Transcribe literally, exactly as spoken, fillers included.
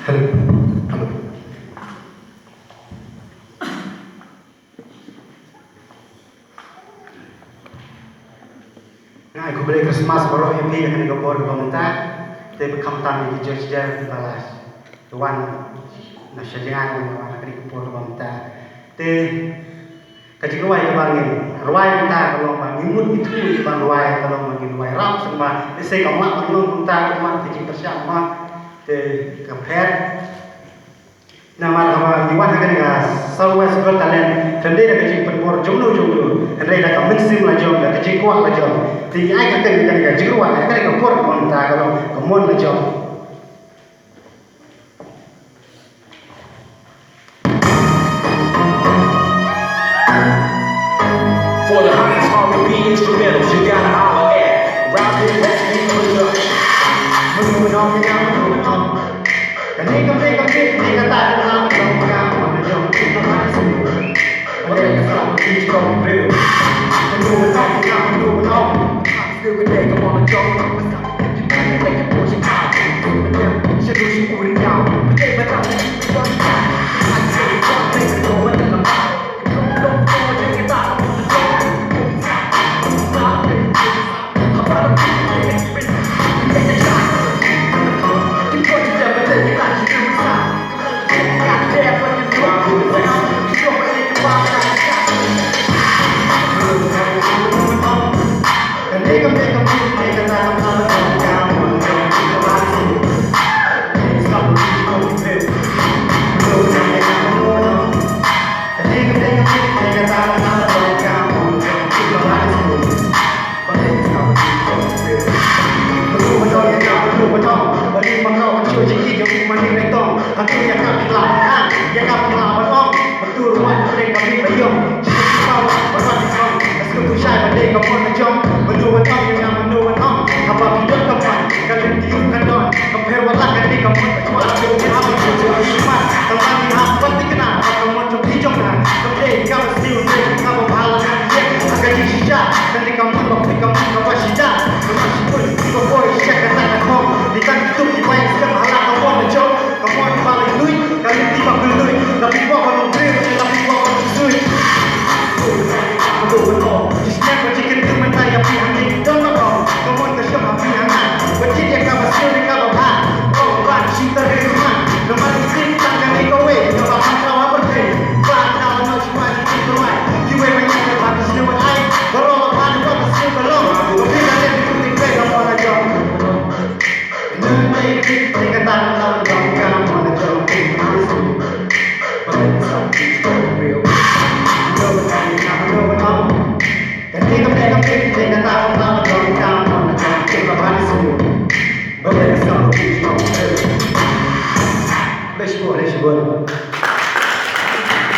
Hello. Hello. Nga ai khublei Christmas baroh ïa phi ha kane ka por kaba mynta. Te ba khamtam ïa ki judge kiba la wan na sha jngai, wan ha kane ka por kaba mynta. Te ka jingrwai kaba ngin rwai mynta ka long ba ngin mut ngin thmu ïa ban rwai ka long ba ngin rwai rap sngewbha. Te se ka mah ban long mynta ka mah ka jingpyrshah mah te ka pher. Namar haba ngi wan ha kane ka South West Got Talent, hynrei da ka jingpynbor jongno jongno, hynrei da ka mynsiem la jong, da ka jingkwah la jong. Te ngi ai kyrteng ïa kane ka jingrwai, ïa kane ka por kaba mynta ka long ka mon la jong. For the hottest R and B instrumentals, you gotta holler at Robin Westley Production. Move it on, yeah, move it on. Kane ka pyrthei ka pyrthei ka ta ka la ka jong ka, ka jong ka la ka sini. Ka la ka sa ka ki jong ka briew. Move it on, yeah, move it on. Still good day, come on, jump.